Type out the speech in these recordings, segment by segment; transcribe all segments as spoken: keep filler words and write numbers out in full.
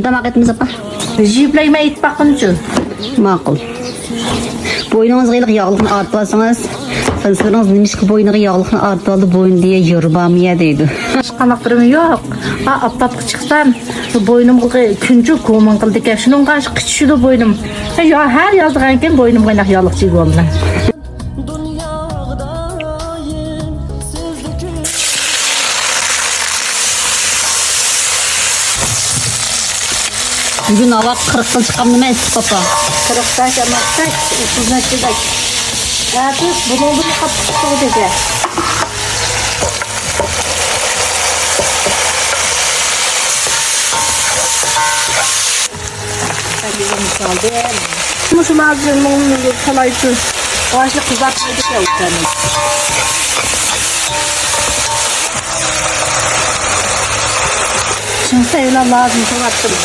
تاماق ئېتىمىز، ئاپا. يېيىپلا يېمەي ئېتىپ باققىنىچۇ؟ ماقۇل. بوينىڭىزغا ھېلىقى ياغلىقنى ئارتىۋالسىڭىز، قىزلىرىڭىز نېمىشقا بوينىغا ياغلىقنى ئارتىۋالدى، بوينى دېگەن يورۇبامىيە دەيدۇ. ھېچقانداق بىرىم يوق. ھا، ئاپتاپقا چىقسام، شۇ بوينۇمغا كۈنچە كومىن قىلىدىكەن. شۇنىڭغا كۈچىشىدۇ بوينۇم. ھە، يا، ھەر يازدىغانكەن بوينۇمغا ياغلىق چىگىۋالىمەن. بۈگۈن ھاۋا قىرىق خىل چىقامدۇ، مەن ئىسسىق پاپا. قىرىق بەش، ئەمەس، ئوتتۇز نەچچىدەك. ئەتىس بۇنىڭدىن قاتتىق چىقىدىكەن. مۇشۇ لازىم، مۇنى قالايسىز. ئاشۇ قىزارتمايدىكەن ئۇكامنى. شۇنسا ئېلان لازىم قىلىۋاتىدۇ.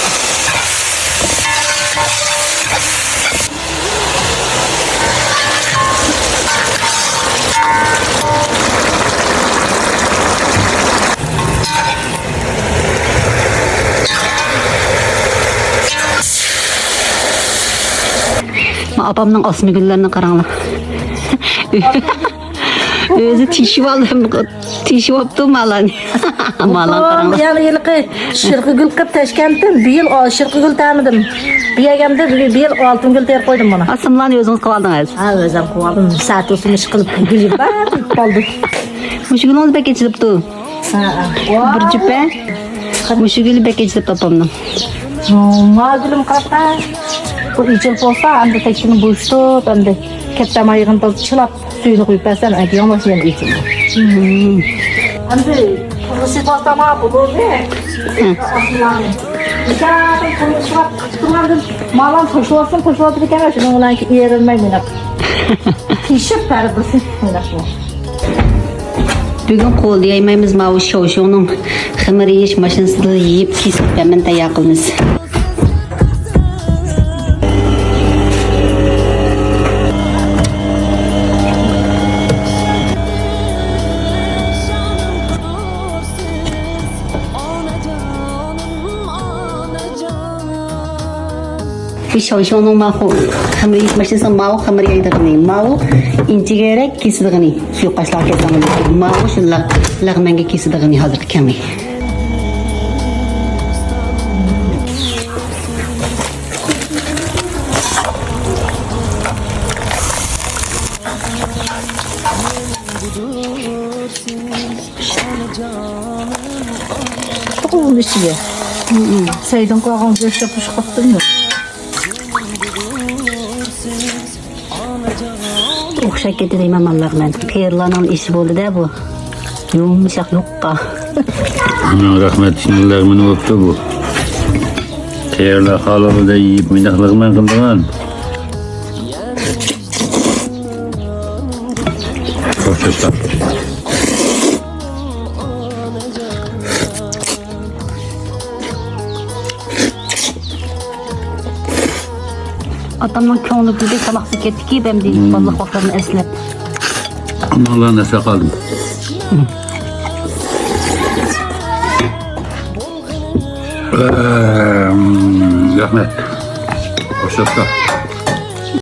ما ئاپامنىڭ ئاسما گۈللىرىنى قاراڭلار. ئۆزى تېشىۋالدى، تېشىۋاپتۇ مالانى. مالان قاراڭلار. يەنە ھېلىقى شىرخىگۈل قىپ تەشكەنتتىن بىيىل شىرخىگۈل تەمىدىم. بىيەگەمدە بىيىل ئالتۇن گۈل تېرىپ قويدۇم بۇنى. ئاسمىلانى ئۆزىڭىز قىلىۋالدىڭىز؟ ھە، ئۆزۈم قىلىۋالدىم. سەتۇسۇم ئىش قىلىپ گۈل يىپ بار، قالدى. مۇشۇ گۈلىڭىز بەك ئېچىلىپتۇ. ھە، ھە. بىر جۈپە. مۇشۇ گۈلى بەك ئېچىلىپتۇ ئاپامنىڭ. ماۋۇ گۈلۈم قاراپ، بۇ ئېچىلىپ بولسا، ئەمدى تەكشىنى بوشىتىپ، ئەمدى كەتتەم ئايىغىنى چىلاپ، سۈيىنى قۇيۇپ بەرسەم، ئەگىياڭ باشلىغان ئېچىلدى. ئەمدى تۇغۇسى بولسا ما بولدى. ھە. نىكاھتىن قۇرۇلۇشلاپ قىچقۇرغاندىن مالام توشۇۋاتسۇن، توشۇۋاتىدىكەن، شۇنىڭ بىلەن ئېرىنمەي مېنى. تېشىپ بەرىدۇ، مېنى. بۈگۈن قول دېيەلمەيمىز، ماۋۇ شاۋشۇڭنىڭ خېمىر يېيىش ماشىنىسىدا يېيىپ كېسىپ بەرمەن تەييار قىلىمىز. بۇ شاۋشۇڭنىڭ ماۋۇ خېمىر يېيىش ماشىنىسىنىڭ ماۋۇ خېمىر يايدىغىنى، ماۋۇ ئىنچىكىرەك كېسىدىغىنى. يوقاشلار كەلسەڭلار، ماۋۇ شۇنداق لەغمەنگە كېسىدىغىنى ھازىرقى كەڭرى. ئۇنىڭ ئىچىگە سەيدىن قالغان گۆشنى قوشۇپ قاپتىممۇ؟ ئوخشاپ كېتىدۇ مېھمانلارغا مەن. قېرىلارنىڭ ئىشى بولدى-دە بۇ. يۇمشاق يۇققا. ئاناڭ رەھمەت، شۇنداق لەغمىنى بوپتۇ بۇ. قېرىلار خالىغۇدەك يېيىپ، مىداق لەغمەن قىلىدىغان. خوش، خوش. ئاتامنىڭ كۆڭلى بىردەك تاماقسىز كەتتىكى، ئەمدى بالىلىق ۋاقىتلىرىنى ئەسلەپ. ئامانلارنى ئەسلەپ قالدىم. ئەم، رەھمەت. خوش، خوش.